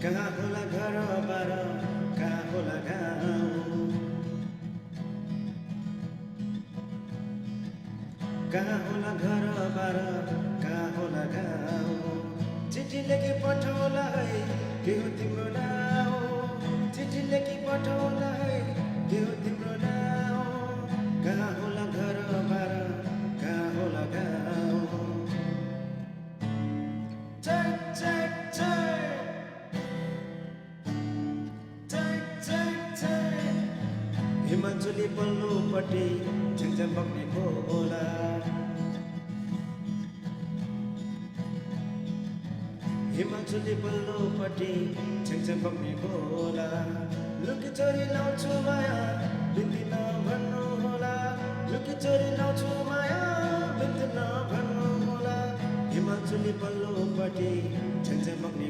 कहाँ होला घर बार कहाँ होला गाउँ कहाँ होला घर बार कहाँ होला गाउँ चिठी लेखी पठाउला है के हो तिम्रो नाउँ चिठी लेखी पठाउला है के हो तिम्रो नाउँ कहाँ होला घर बार कहाँ होला गाउँ चेक चेक चेक हिमाचली पल्लोपट्टि झिङझिङ बग्ने खोला हिमाचली पल्लोपट्टि झिङझिङ बग्ने खोला लुकी चोरी लाउँछु माया बिन्ती नभन्नु होला लुकी चोरी लाउँछु माया बिन्ती नभन्नु होला हिमाचली पल्लोपट्टि झिङझिङ बग्ने